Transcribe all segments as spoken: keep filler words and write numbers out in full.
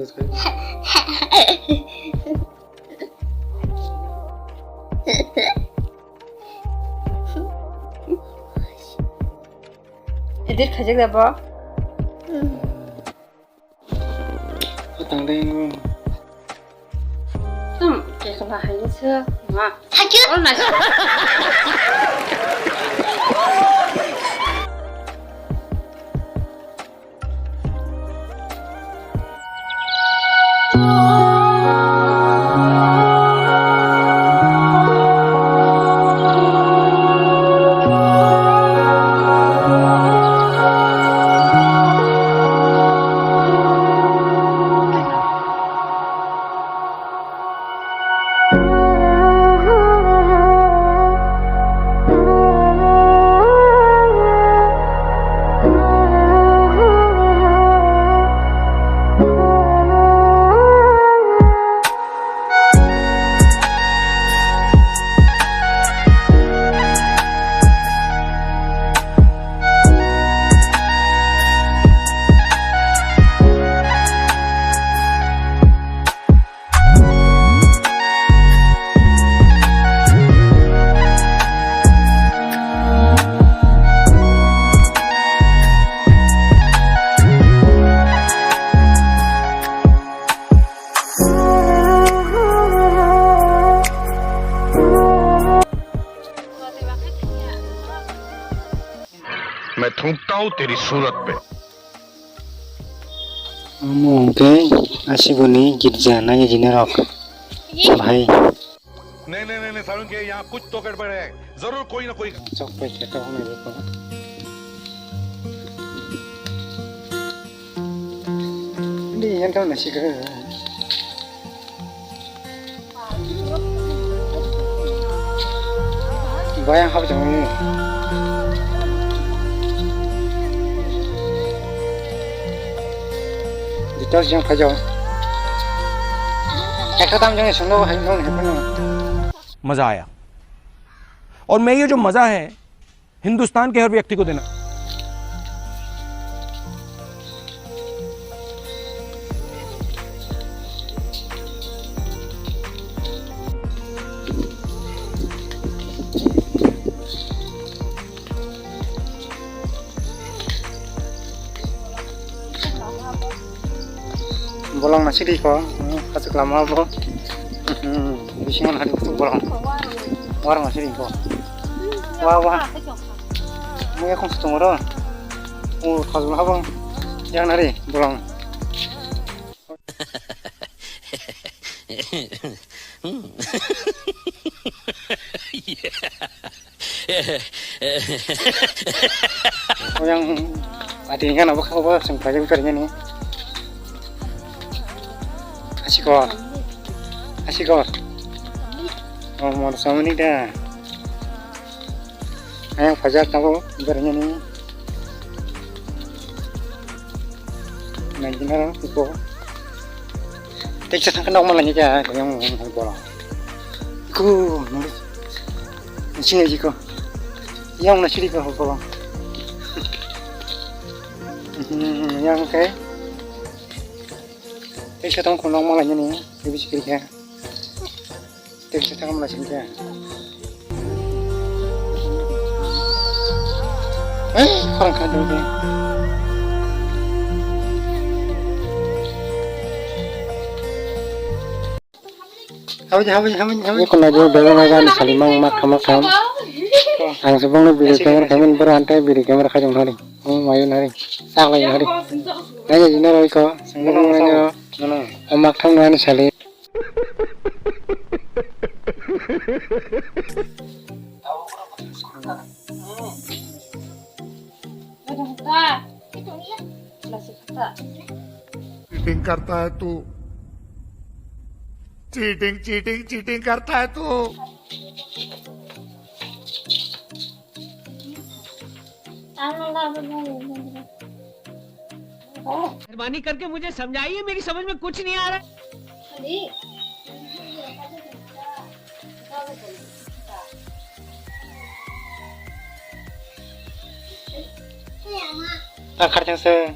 Edit khaijak da bo. Tang dai no. Hmm, kekla hai se ma. Thank you. All nice. मैं थूकता हूँ तेरी सूरत पे। Omo hwnkhe aswkni girja nai jinarok. Bhai. नहीं, नहीं, नहीं, नहीं, सारुण के यहाँ कुछ तो गड़बड़ है। जरूर कोई ना कोई। Chok pai khe tok nai ko. Hindi yan tong nasi khe. Bayang hap jang ni. Details jang phai jao. Ekta tam jang sung lo hai no hai no. मजा आया। और मैं ये जो मजा है हिंदुस्तान के हर व्यक्ति को देना। Bolong na sidi ko, hmm, kasuk lama bo. Hmm, bisingo na hari kutuk bolong. Warung na sidi ko. Wah, wah. Mo ya kong sutong ro. O, khajul habang. Yang nari, bolong. Oyang adi hingga nabo khabo seng paijak bikar hingga ni. Asikor. Asikor. Oh, mor samani da. Ayang paijak nabo bikar hingga ni. Nai hingga iko. Teksa thangkhe nokma lainai khe, yang bolong. Ko, nang sini aji ko. Yang na siri ko bolong. Hmm, yang ke. Teksa thangkhe nokma lainai ni, lebih sikir khe. Teksa thangkhe mana sini khe. Eh, khorang kha dong dong. Habis, habis, habis, habis. Ini kena dia bela naga ni salimang mak kama kam. Ang sebang ni biri kamera kami baru antai biri kamera kajong hari. Oh, mayun hari. Sak lagi hari. Nanya jina roi ko. Sebang nanya. Amak tham nani sali. Cheating करता है तू। Cheating, cheating, cheating करता है तू। मेहरबानी करके मुझे समझाइए, मेरी समझ में कुछ नहीं आ रहा। Ta kharjang se.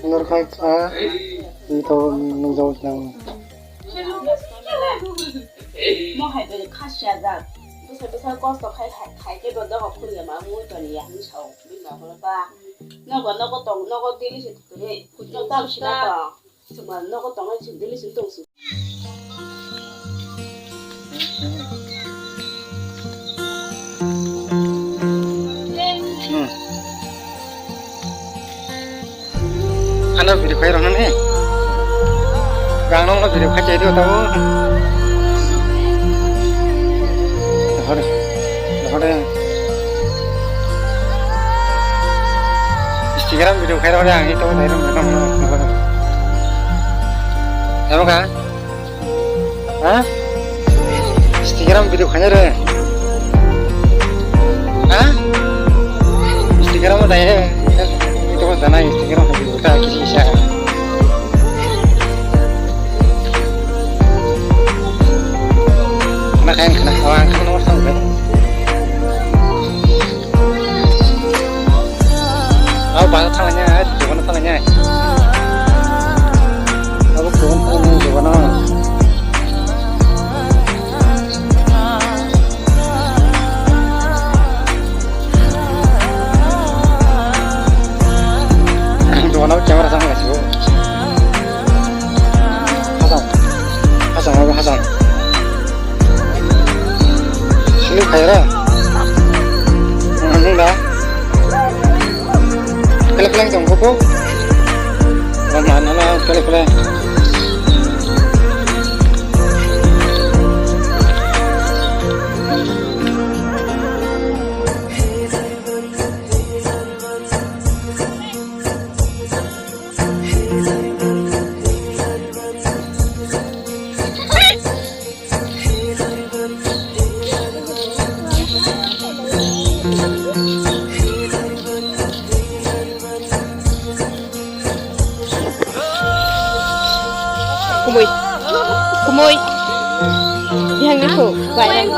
Norkha kha, ito nukjagwi tong. Mo hai bai khasiya jak. Bwsa bwsa kosto khai khai khai khe bo dogo khuriya ma mui toni ya hinwi sao. Bini ma bono ba. Nogo nogo tong nogo daily se tong. Nok tam sina tong. Suma nogo tong ai sum daily sum tong sum. Hmm. Ano video khairok nani. Gang nong lo video khai chai dio tao. Hore. Hore. Instagram video khairok ang itu dai rong rong. Tamo ka? Ha? Instagram video khaina re. Ha? Instagram mo dai. Itu mo dana Instagram mo video ta kisi sa. Na kain kana hawa kana mo sang be. Abo bazar thanglainya, dogan thanglainya. Abo dogan thanglainya, dogan. Dogan camera thanglaisu. Hasang, hasang, abo hasang. Sini khaira. Nung da. Kele kele tong koko. Wan mana na kele kele. Kumui. Kumui. Yang ni ko. Bayang.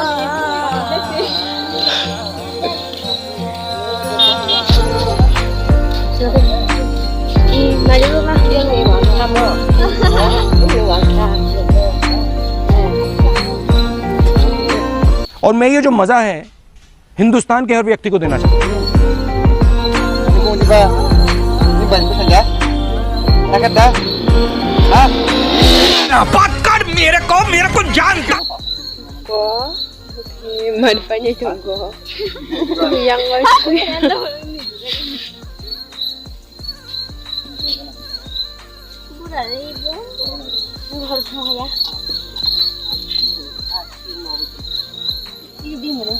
और मैं ये जो मजा है हिंदुस्तान के हर व्यक्ति को देना चाहिए। Ini banyak saja. Rakyat dah. Hah? Dapatkan mereka, mereka jangan. Mari panya tunggu. Yang lain. Bura ibu. Harus mau ya. Ini di mana?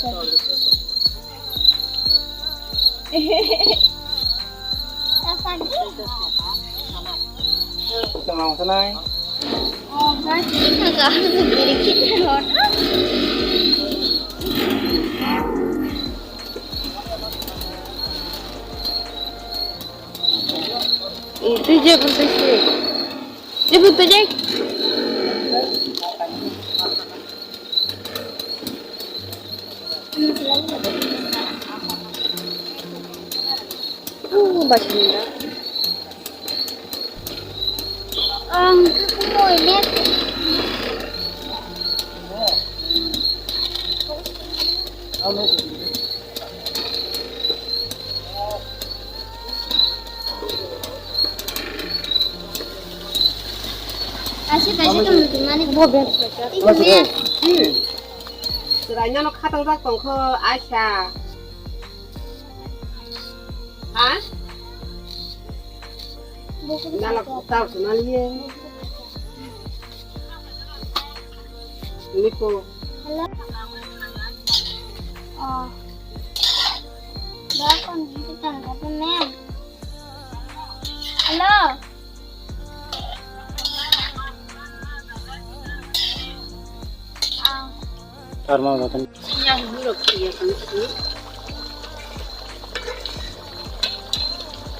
Tenang, tenang. Itu je penting sih. Dia betul je. Oh, baca benda. Ang kumoy net. Asi kaisa tong mani bo ben. Raina no khatang jak tong kho aisa. Ha? Nalak tau sunaliye. Nipo. Hello. Oh. Bakon dito tangga to, ma'am. Hello. Ah. Karma batan. Yang buruk dia kan.